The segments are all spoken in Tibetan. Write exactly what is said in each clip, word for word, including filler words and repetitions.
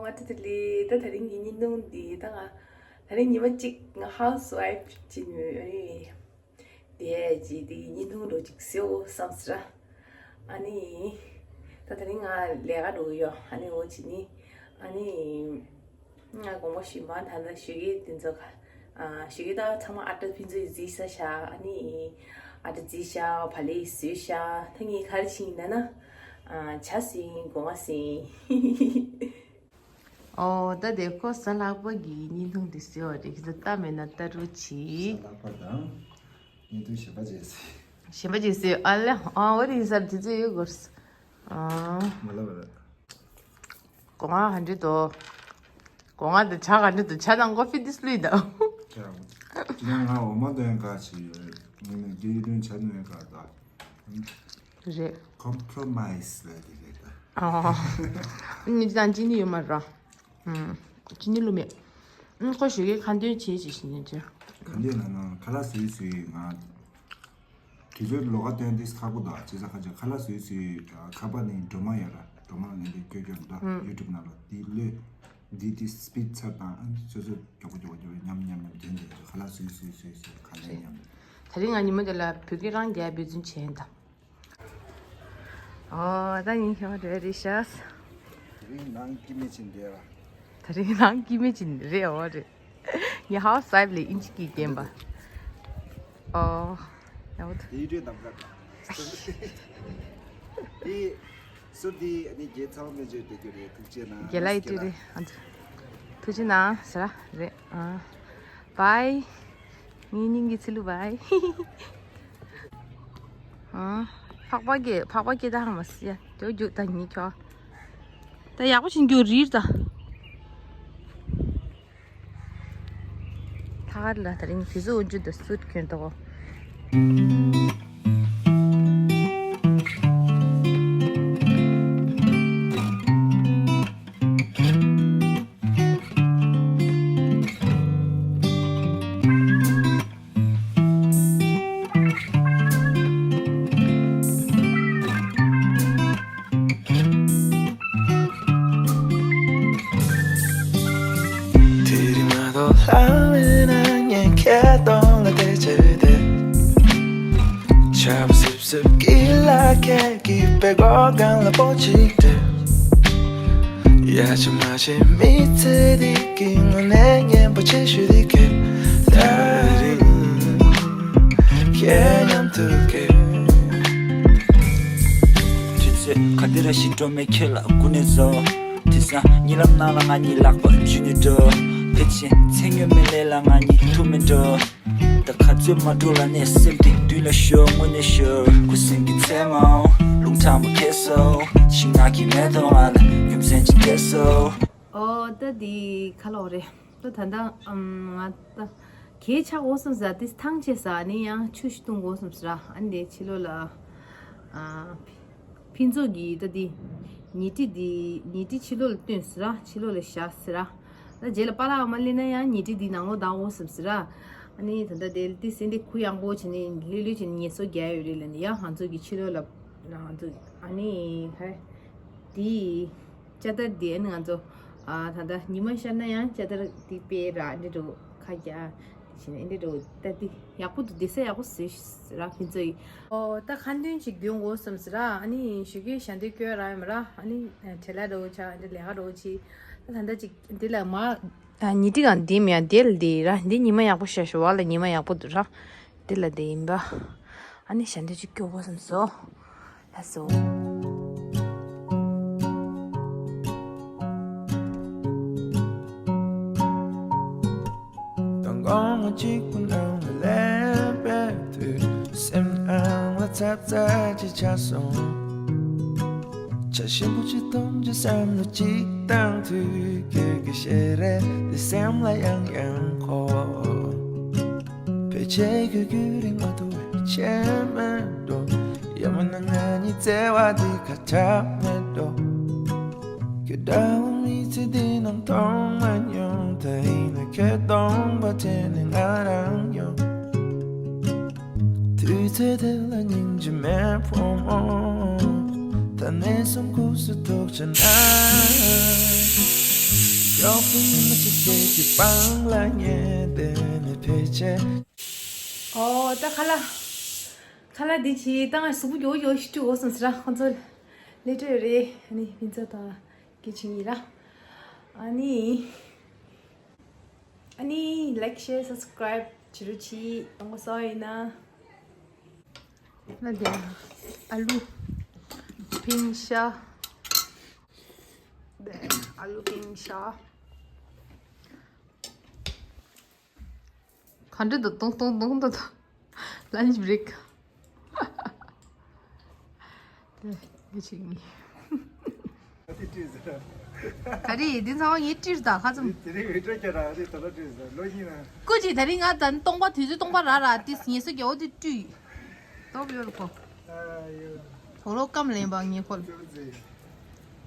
བ་ཏི་ཏི་ལི། ད་དེ་རིང་གི་བརྙན་ཐུང་འདི་ད་ང་དེ་རིང་ཉི་མ་གཅིག་ང་ཧའུ་སི་ཝའིཕ་ཅིག་ཡིན་ནོ་རེད། དེ་ཅི་དེ་བརྙན་ཐུང་རོ་ཅིག་བཟོ་བསམ་སྲིད་ར། ཨ་ནི་ད་དེ་རིང་ང་ལས་ཀ་འགྲོ་གི་ཡོད། ཨ་ནི་འོ་ཅི་ནི་ཨ་ནི། ང་དགོངས་པ་ཞུས་མ་ད་ལྟ་ཞུ་གི་དེ་ཚོ་ག་ཞུ་གི་ད་ཚང་མ་ཨ་ཏྲ་ཕུན་ཚོགས་རྫིས་ས་ཤ། ཨ་ནི་ཨ་ཏྲ་རྫིས་ཤ། བ་ལེ་བཟོས་ཤ། ད་ངས་ག་རེ་བྱིན་ཡིན་ན་ན་ཇ་ཟིན་སྒོ་ང་ཟིན། ཨོ་ད་དེ་ཁོ་གཟའ་ལྷག་པ་གི་བརྙན་ཐུང་དེ་བཟོས་པ་རེད། ཁྱེད་ཚོ་ལྟ་མེད་ན་ལྟ་རོགས་གྱིས། གཟའ་ལྷག་པ་དང་བརྙན་ཐུང་གཞན་པ་བྱས་ཟིན། གཞན་པ་བྱས་ཟིན་ཨ་ལེ། ཨོ་རེད་ས་དེ་ཚོ་ཡོད་གོ། ཨོ། མ་ལབ་ར། སྒོ་ང་ག་འདྲ་འདུག་སྒོ་ང་དང་ཇ་ག་འདྲ་འདུག་ཇ་དང་ཀོ་ཕི་དེ་སུ་ལུས་འདུག་ཁྱེད་རང་། དེ་ཡང་ང་འོ་མ་འདོན་ག་བྱས་ཡོད། ངས་ནི་དེའི་དོན་ཇ་ནོན་ག་ད། རེད། ཀོམ་པྲོ་མའིས་ལབ་དེ་རེད་ད། ཨོ། ཉི་ཅང་ཅི་ནི་ཡོད་མ་ར། ཅི་ནི་ལུ་མེད། ཁོ་ཞུ་གི་ཁ་འདོན་བྱེད་ཅི་ཞིག་ཉན་ཅི། ཁ་འདོན་ལ་ན་ཁ་ལག་བཟོས་བཟོས་ང་། དུས་ཚོད་ལོགས་ཀ་བསྟན་ཏེ་ཁག་པོ་དང་བྱས་ཙང་ཁ་ཅིག་ཁ་ལག་བཟོས་བཟོས་ཁ་པར་ནས་སྒྲོལ་མ་ཡོད་ར། སྒྲོལ་མ་ནས་འདི་སྐྱོ་སྐྱོ་འདུག་ཡུ་ཊུབ་ནང་ལ་འདི་ལོས་འདི་འདི་སི་པིཌ་ཚར་དང་སོ་སོ་མགྱོགས་པོ་མགྱོགས་པོ་མགྱོགས་པོ་མཉམ་མཉམ་མཉམ་དོན་དེ་ཁ་ལག་བཟོས་བཟོས་བཟོས་བཟོས་ཁ་ལག་མཉམ། ད་རིང་ང་ཉི་མ་དེ་ལ་བོད་སྐད་རང་རྒྱག་འབད་བརྩོན་བྱས་ཡིན་ད། ཨོ་ད་ཡིན་ཤོག་རེད་རེད་ཤག་དེ་རིང་ནང་སྐྱིད་མེད་ཅིག་འདུག་ར། དེ་རིང་ནང་སྐྱིད་མེད་ཅིག་རེད། ཨོ་རེད། ངས་ཧའུ་སི་ཝའིཕ་ལས་དབྱིན་ཇི་སྐད་བསྟན་པ། ཨོ། ཡག་པོ་འདུག་དེའི་གྲས་གདམ་ག་དང་། དེ་སུ་དེ་ཨ་ནི་རྒྱལ་ཚ་བ་མེད་བརྗོད་བསྡད་རྒྱུ་རེད། ཐུགས་རྗེ་གནང་། རྒྱལ་ལ་ཡི་ཏི་རེད། ཨ་ཐུགས་རྗེ་གནང་ཟེར་ར་རེད། ཨ་བའི། ངའི་སྙིང་གི་ཚི་ལུ་བའི། ཨ། ཕག་པ་གི་ཕག་པ་སྐད་བཏང་མ་སི་ཡ། རྒྱུག་རྒྱུག་ད་ཉི་ཁྱོ། ད་ཡག་པོ་བྱིན་རྒྱུ་རིར་ད། ཐག་ལ་ད་རིང་དུས་ཚོད་འོན་ཅུ་ད་སུད་གྱོན་ཏོ། དེ་རིང་མ་གཏོགས་ལྷ་མེད་ན་ངས་ཁྱེད་གདོང་ལ་བལྟས་བྱས་བསྡད། ཆར་པ་སིབ་སིབ་ཀྱི་ལ་ཁད་ཀྱི་པད་གོ་སྒང་ལ་པོ་གཅིག་སྤྲད། ཡ་ཆ་མ་བྱེད་མི་ཚེ་འདི་གི་དངོས་གནས་སྙན་པོ་ཆེ་ཤོས་འདི་གས་ད་རིང་ཁྱེད་མཉམ་དུ་གས། དུས་ཚོད་ག་དེ་ར་ཞིག་འགྲོ་མེད་ཁྱེད་ལ་སྐུ་ནས་བཟོ། དེང་སང་གཉིད་ལམ་ནང་ལ་ང་གཉིས་ལག་པ་འཇུས་ནས་འགྲོ། ཕལ་ཆེར་ཚེ་སྔོན་མའི་ལས་ལ་ང་གཉིས་ཐུག་མེད་འགྲོ། ད་ག་ཚོད་མ་འགྲོ་ལ་ནས་སེམས་དེ་དུས་ལ་ཤོར་དངོས་གནས་ཤོར། ཁུ་སིམ་གྱི་མཚན་མོ་རླུང་ཐང་པོ་ཁེལ་སོང་། ཤིང་ནགས་ཀྱི་མེ་ཏོག་ང་ལ་རྒྱུ་མཚན་ཅིག་སྤྲད་སོང་། ཨོ་ད་འདི་ཁ་ལོག་རེད། ད་ད་ལྟ་ཨམ་ང་ད་གས་ཆག་འོ་སམ་ཟ་དེ་ཐང་ཆད་ས་ནི་ཡང་ཆུ་ཞིག་བཏུང་འོ་སམ་ཟ་ར། ཨ་ནི་ཕྱི་ལོགས་ལ་ཨ། ཕུན་ཚོགས་ཀྱིས་ད་དེ་ཉལ་ཁྲི་དེ་ཉལ་ཁྲི་ཕྱི་ལོགས་ལ་བཏོན་ཟེར་ར། ཕྱི་ལོགས་ལ་བཞག་ཟེར་ར། ད་རྗེས་ལ་པཱ་ལགས་མ་སླེབས་ན་ཡང་ཉལ་ཁྲི་དེ་ནང་ལོགས་བསྡད་འོ་སམ་ཟེར་ར། ཨ་ནི་ད་ལྟ་དེ་དེ་སེམས་དེ་གུ་ཡངས་པོ་བྱས་ནས་ལྷོད་ལྷོད་བྱས་ནས་ངལ་གསོ་རྒྱག་ཡོད་རེད་ལབ་ནས་ཡང་ང་ཚོ་གི་ཕྱི་ལོགས་ལ་ང་ཚོ་ཨ་ནི་ཧ་དེ་ལྕགས་དར་དེ་ཨ་ནི་ང་ཚོ་ཨ་ད་ལྟ་ཉི་མ་ཤར་ན་ཡང་ལྕགས་དར་དེ་སྤེལ་ར་འདི་འགྲོ་ཁ་རྒྱག་དེ་བྱས་ནས་འདི་འགྲོ་ད་དེ། ཡག་པོ་འདུག་བསྡད་ས་ཡག་པོ་བཟོས་ར་ཕུན་ཚོགས་ཡིས། ཨོ་ད་ཁ་འདོན་ཅིག་འདོན་དགོས་བསམ་ཟེར་ར། ཨ་ནི་ཞུ་གི་ཞལ་འདོན་སྐྱོན་ར་ཡོད་མ་ར། ཨ་ནི་བྲེལ་ལ་འགྲོ་ཆ་འདི་ལས་ཀ་འགྲོ་ཆི། ད་ད་ལྟ་ཅིག་འདི་ལ་མ་ཉི་ཏི་གང་འདི་མི་ཡ་འདི་ལ་འདི་ར། འདི་ཉི་མ་ཡག་པོ་ཤར་ཤོ་བ་ལ་ཉི་མ་ཡག་པོ་འདུག་ར། འདི་ལ་འདི་ཡིན་པ། ཨ་ནི་ཞལ་འདོན་ཅིག་སྐྱོ་དགོས་བསམ་སོ། ལགས་སོ། མདང་དགོང་མོ་གཅིག་པུ་ནང་ལ་སླེབས་པའི་དུས། སེམས་ནང་ལ་ཚབ་ཚབ་ཅིག་ཆགས་སོང་། བྱ་ཞིམ་པོ་ཅིག་འཐུང་རྒྱུ་བསམ་བློ་གཅིག་བཏང་དུས། ཁྱོད་ཀྱི་ཞལ་རས་འདི་སེམས་ལ་ཡང་ཡང་འཁོར། ཕལ་ཆེར་ཁྱོད་རྒྱུན་རིང་མ་ཐུག་པའི་ཕྱིར་མིན་འགྲོ། ཡང་མིན་ན་ང་གཉིས་བརྩེ་བ་འདི་ཁ་ཁྱབ་མེད་འགྲོ། ཁྱོད་འདྲ་བོ་མི་ཚེ་འདི་ནང་མཐོང་མ་མྱོང་། ད་ཡིན་ན་ཁྱོད་སྟོང་པ་དེ་ནི་ང་རང་ཡོང་། དུས་ཚོད་དེ་ལ་སྙིང་རྗེ་མེད་ཕོ་མོ། ད་ནས་བཟུང་ཁུག་སུ་ཐུག་ཆ་ན། ཨོ་ད་ཁ་ལག་ཁ་ལག་འདི་བྱས་ད་ང་གཟུགས་པོ་མགྱོགས་མགྱོགས་ཤིག་བཀྲུ་དགོས་བསམ་ཟེར་ར། ཁོང་ཚོ་ལས་བྲེལ་རེད། ཨ་ནི་ཕུན་ཚོགས་དང་གི་བྱིན་ཡིན་ར། ཨ་ནི་ཨ་ནི་like share subscribe བྱེད་རོགས་གྱིས། གཏོང་གོ་སོགས་ཡིན་ན། ལ་དེ་ཨ་ལུ་ཕིང་ཤ། དེ་ཨ་ལུ་ཕིང་ཤ། ག་འདྲ་འདུག་ཏོང་ཏོང་ཏོང་ཏོང་ཏོང་། lunch break། དེ་འདི་ཆིག་གཉིས། ཨ་དེ་བྲིས་ཟེར། ག་རེ་འདི་ཚང་མ་ངས་བྲིས་ད་ཁ་ཙམ། དེ་རིང་བི་ཌི་ཡོ་སྐྱེལ་ར་རེད། ད་ལ་བྲིས་ཟེར་ལོ་གཉིས་ན། སྐུ་མཁྱེན། དེ་རིང་ང་ད་སྟོང་པ་དུས་ཚོད་སྟོང་པ་ར་ར་དེ་ངལ་གསོ་རྒྱག་འོ་དེ་བྲིས། ཏོག་ཡོད་ར་ཁོ། ཨ་ཡོད། དོ་ལོ་སྐམ་ལེན་པ་ངས་ཁོ་ལ།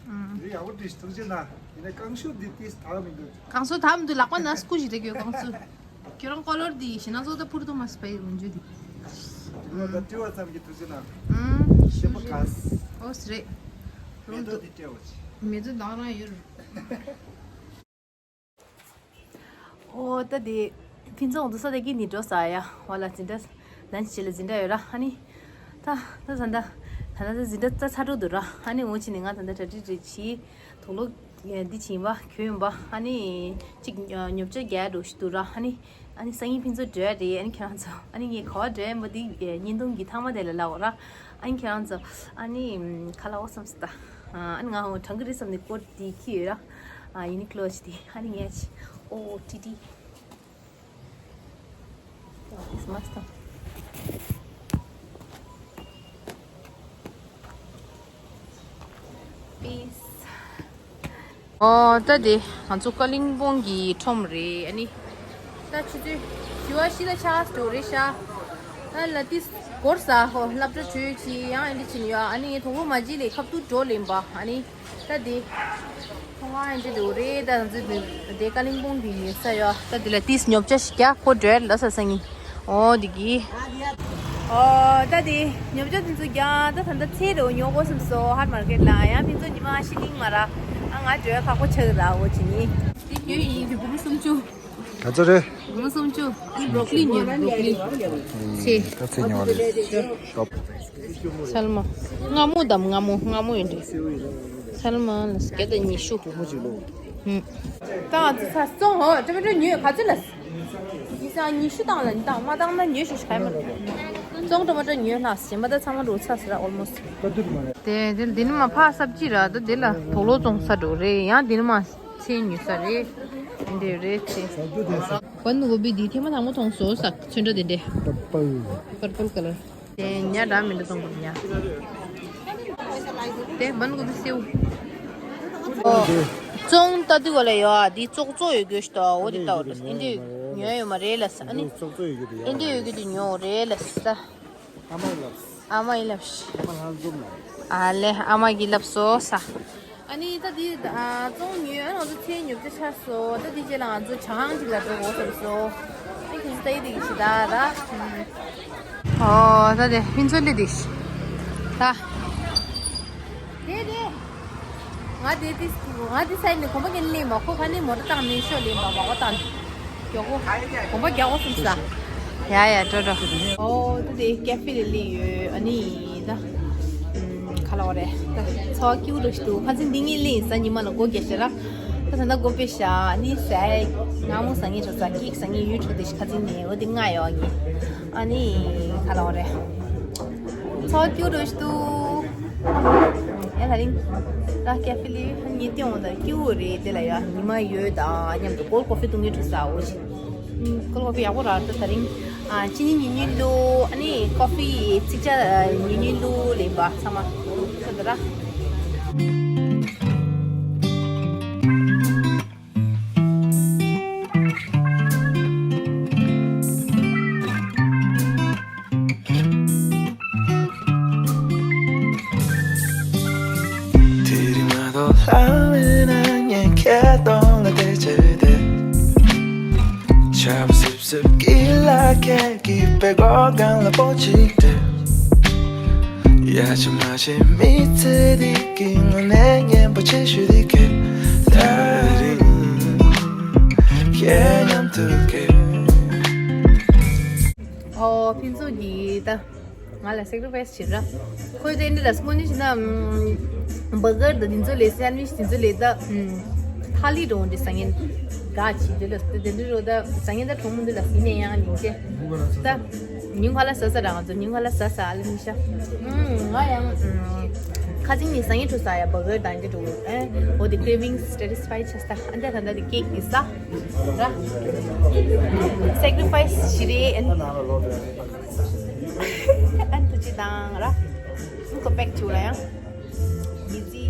ཨུམ། འདི་ཡག་པོ་བྲིས་ཐུགས་རྗེ་གནང་། ཡིན་ན་རྐང་ཤུ་འདི་ཏིས་དག་མི་འདུག་རྐང་སོ་དག་མི་འདུག་ལག་པ་ན་སྐུ་ཞིག་རེད་གྱོད་རྐང་སོ། ཁྱོད་རང་ཀོ་ལོར་འདི་ཞེ་ན་སོ་ད་ཕུར་དུ་མ་སྤེ་རུ་འཇུ་འདི། འདི་ལ་ད་བྲི་བ་ཙམ་གྱིས་ཐུགས་རྗེ་གནང་། ཨུམ། ཞེ་པོ་གས། ཨོ་སི་རེད། མེ་ཏོག་འདི་སྤྲད་བ་ཆེ། མེ་ཏོག་དང་རང་ཡོད་རེད། ཨོ་ད་དེ་ཕུན་ཚོགས་འདུག་ས་དེ་གི་ནི་འགྲོ་ས་ཡ་བ་ལ་འཛིན་གྲྭ་ལན་ཅི་ལ་འཛིན་གྲྭ་ཡོད་ར། ཨ་ནི་ད་ད་ད་ད་ད་ད་འཛིན་གྲྭ་ད་ཚ་འགྲོ་འདུག་ར། ཨ་ནི་འོ་ཅི་ནི་ང་ད་ད་གྲ་སྒྲིག་རེ་བྱེད། དུག་ལོག་འདི་བྱིན་པ་གྱོན་ཡིན་པ། ཨ་ནི་ཅིག་ཉོ་ཆ་རྒྱག་འགྲོ་ཞིག་འདུག་ར། ཨ་ནི་ཨ་ནི་སང་ཉིན་ཕུན་ཚོགས་འགྲོ་ཡ་རེད། ཨ་ནི་ཁྱེད་རང་ཚོ་ཨ་ནི་ངས་ག་བ་འགྲོ་ཡ་མོ་འདི་བརྙན་ཐུང་གི་ཐ་མ་དེ་ལ་ལབ་འོ་ར། ཨ་ནི་ཁྱེད་རང་ཚོ་ཨ་ནི་ཁ་ལག་འོ་བསམ་སི་ད། ཨ་ནི་ང་འོ་གྲང་གི་རེད་བསམ་ནས་སྐོར་དེ་ཁྱི་ཡོད་ར། ཨ་ཡུ་ནི་ཀློ་ཅི་དེ་ཨ་ནི་ངས་ཨོ་ཏི་ཏི། This must have. Peace. ཨོ་ད་དེ་ང་ཚོ་ཀ་ལིང་སྤོང་གི་ཁྲོམ་རེད། ཨ་ནི་ད་ཆུ་ཚོད་བཞི་པ་ཤི་ལ་ཆགས་འགྲོ་རེད་ཤག་ད་ལ་ཏིས་སྒོར་ཟ་ཧོ་སློབ་གྲྭ་བྲོས་ཅི་ཡང་ཨ་འདི་ཕྱིན་ཡོད། ཨ་ནི་ངའི་དོ་པོ་མ་བརྗེད་ལས་ཁབ་ཏུ་འགྲོ་ལེན་པ། ཨ་ནི་ད་དེ་ཁོང་ཨ་འདི་འགྲོ་རེད། ད་ང་ཚོ་དེ་ཀ་ལིང་སྤོང་གི་ཉོ་ས་ཡོད། ད་དེ་ལ་ཏིས་ཉོ་ཆ་ཞིག་རྒྱག་ཁོ་འགྲོ་ལ་ས་སང་ཉིན། ཨོ་འདི་གི། ཨོ་ད་དེ་ཉོ་ཆ་དེ་ཚོ་རྒྱག་ད་ད་ད་ཚེ་རེ་ཉོ་དགོས་བསམ་སོ་ཧར་མར་ཀེ་ཊི་ལ། ཡང་ཕུན་ཚོགས་ཉི་མ་ཤི་ལིང་མ་ར། ཨ་ང་འགྲོ་ཁག་པོ་ཆགས་ར་འོ་ཅི་ནི། དེ་ཁྱོད་ཡིན་དེ་བུ་མོ་སུམ་ཅུ། ག་ཚོད་རེད། སྒོར་མོ་སུམ་ཅུ། ཨི་བྲོ་ཀ་ལི་ཉོས། བྲོ་ཀ་ལི། ཚེ། ད་ཚེ་ཉོ་བ་རེད། ཤོབ། ཚལ་མ། སྔ་མོ་དམ་སྔ་མོ་སྔ་མོ་ཡིན་འདྲ། ཚལ་མ་ལ་བརྒྱ་དང་ཉི་ཤུ། ཧུམ། ད་ང་ཚོ་ཚ་སོང་ཧོ་ཊོ་མེ་ཊོ་ཉོས་ག་ཚོད་ལ། ཡིན་ས་ཉི་ཤུ་བཏང་ལ་བཏང་མ་བཏང་ན་ཉོས་ཤོག་ཤ་ཡ་མ་རེད། བཙོང་ཊོ་མེ་ཊོ་ཉོས་ན་གཞན་པ་ད་ཚང་མ་འགྲོ་ཚ་ཟེར་ཨོལ་མོ་སི། དེ་དེ་འདི་ནི་མ་ཕ་སབ་ཅི་ར་ད་དེ་ལ་དོག་ལོ་བཙོང་ས་འགྲོ་རེད། ཡང་འདི་ནི་མ། ཚེ་ཉོས་ས་རེད། འདི་རེད་ཚེ། བན་གོ་བི་འདི་ཐེངས་མ་དང་པོ་མཐོང་སོང་ས། ཚོན་ཁྲ་དེ་འདྲས། པར་པལ། པར་པལ་ཀ་ལར། དེ་ཉ་འདྲ་མི་འདྲ་གཏོང་དགོས་ཉ། དེ་བན་གོ་བི་སེའུ། ཨོ། བཙོང་ལྟ་དུས་ག་ལ་ཡོད་ཨ། འདི་ཙོག་ཙོག་ཡོད་དགོས་ཤི་ཏོ་འོ་དེ་ལྟ་བ་རེད། འདི་འདྲས་ཉོ་ཡོད་མ་རེད་ལ་ས། ཨ་ནི་ཙོག་ཙོག་ཡོད་གི་འདུག་འདི་འདྲས་ཡོད་གི་འདུག་ཉོ་རེད་ལ་ས། ཨ་མ་ཡིས་ལབ། ཨ་མ་ཡིས་ལབ་ཤི། ཨ་མ་ལྷན་འཛོམས་ལ། ཨ་ལེ་ཨ་མ་གིས་ལབ་སོང་ས། ཨ་ནི་ད་འདི་ཨ་བཙོང་ཉོས། ཨ་ང་ཚོ་ཚེ་ཉོ་ཆ་ཆགས་སོང་། ད་འདི་རྗེས་ལ་ང་ཚོ་ཇ་ཁང་ཅིག་ལ་འགྲོ་དགོས་བསམ་སོང་། ཨ་ཁྱེད་ཚོ་ད་ཡི་དེ་གི་ཞི་ད་ད། ཨོ་ད་དེ་ཕུན་ཚོགས་ལི་དེ་ཤི། ད། དེ་དེ། ང་དེ་དེ་ང་དེ་སའི་ནས་གོམ་པ་ཀན་ལེན་མ་ཁོ་ཁ་ནས་མོ་ཊ་བཏང་ནས་ཤོ་ལེན་པ་མ་གོ་བཏང་། མགྱོགས་པོ། གོམ་པ་རྒྱག་གོ་སོང་ས། ཡ་ཡ་འགྲོ་འགྲོ། ཨོ་ད་དེ་ཀེ་ཧྥེ་ལ་སླེབས་ཡོད། ཨ་ནི་ད། ཨམ། ག་ལ་བ་རེད་ད། ཚོགས་སྐྱིད་པོ་འདྲ་ཞིག་འདུག་ཁ་སང་འདི་ངས་ལེན་ས་ཉི་མ་ལ་སྒོ་རྒྱག་ཤེ་ར། ད་ད་ལྟ་སྒོ་ཕྱེ་ཤག་ཨ་ནི་ཟས་སྔ་མོ་ཟ་ངེས་འགྲོ་ས་ཀེག་ཟ་ངེས་ཡོད་འགྲོ་དེ་ཞིག་ཁ་སང་ནས་འོ་དེ་ང་ཡོད་ངེས། ཨ་ནི་ག་ལ་བ་རེད། ཚོགས་སྐྱིད་པོ་འདྲ་ཞིག་འདུག་ཡ་ད་རིང་། ད་ཀེ་ཧྥེ་ལི་ཧན་ཉི་ཏིའོ་ད་སྐྱིད་པོ་རེད་དེ་ལ་ཡ་ཉི་མ་ཡོད་ད་མཉམ་དུ་ཀོལ་ཀོ་ཧྥི་འཐུང་གི་འགྲོ་ས་འོ་ཞིག་ཀོལ་ཀོ་ཧྥི་ཡག་པོ་རག་ད་ད་རིང་། ཨ་ཅི་ནི་ཉུང་ཉུང་འདུག་ཨ་ནི་ཀོ་ཧྥི་ཚིག་ཆ་ཉུང་ཉུང་འདུག་ལེན་པ་ཚང་མ་ཁོ་ད་ར། དེ་རིང་མ་གཏོགས་ལྷ་མེད་ན་ངས་ཁྱེད་གདོང་ལ་བལྟས་བྱས་བསྡད། ཆར་པ་སིབ་སིབ་ཀྱི་ལ་ཁད་ཀྱི་པད་གོག་སྒང་ལ་པོ་གཅིག་སྤྲད། ཡ་ཆ་མ་ཆེ་མི་ཚེ་འདི་གི་དངོས་གནས་སྙན་པོ་ཆེ་ཤོས་འདི་གས་ད་རེད། ཨོ་ཕུན་ཚོགས་ཀྱིས་ད་ང་ལ་སེག་རི་ཕའི་སི་བྱེད་ར། ཁོས་དེ་འདི་ལ་སྔོན་ནས་བྱས་ན་བར་གར་དང་འདི་ཚོ་ལས་སེན་ཌི་ཝིཆ་འདི་ཚོ་ལས་ད་ཐ་ལི་འགྲོ་འདི་ཟ་ངན་དགའ་ཆེ་འདི་ལ་དེ་འདི་རོ་ད་ཟ་ངན་ད་གྲོགས་མོ་འདི་ལ་ཟིན་ནས་ཡང་ཡིན་ཅེ་ད། ཉིན་ག་ལ་ཟ་ས་རང་ཚོ་ཉིན་ག་ལ་ཟ་ས་ཨ་ལ་མི་ཤ། ང་ཡང་ཁ་ཅིག་ནི་ཟ་ངན་འགྲོ་ས་ཡ་བར་གར་དང་འདི་འགྲོ་ཨེ་འོ་དེ་ཀྲེ་ཝིང་སེ་ཊི་སི་ཕའི་ཆ་ས་ཨ་འདི་ད་ད་དེ་ཀེག་འདི་ཟ། ར། སེག་རི་ཕའི་སི་ཞི་རེ་ཨན། ཨན་ཐུ་ཅི་དང་ར། ཁོ་པེག་ཆུ་ལ་ཡང་། ཡི་ཙི།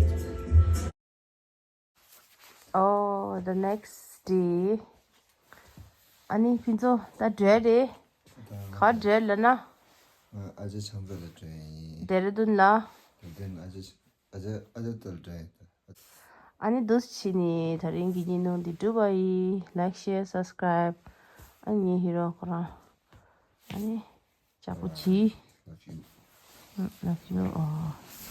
Oh, the next day. ཨ་ནི་ཕུན་ཚོགས་ད་བྲེལ་རེད། ག་བྲེལ་ལ་ན། ཨ་ཅེ་ཆང་ས་ལ་བྲེལ་ཡིན། ཌེ་ར་ཌུན་ལ། ཌེ་ར་ཌུན་ཨ་ཅེ་ཨ་ཅེ་ཨ་ཅེ་ཏོལ་བྲེལ་ཡིན། ཨ་ནི་འདུག་བྱས་ནས་ད་རིང་གི་ཉིན་ནོར་འདི་འགྲུབ་པ་ཡིན། ལའིག་ཤེར་སབ་སི་ཀ་རའིབ། ཨ་ནི་ངའི་ཧི་རོ་ཁོ་རང་། ཨ་ནི་ལྕགས་པོ་བྱིས། Love you. ཨ། Love you. ཨོ།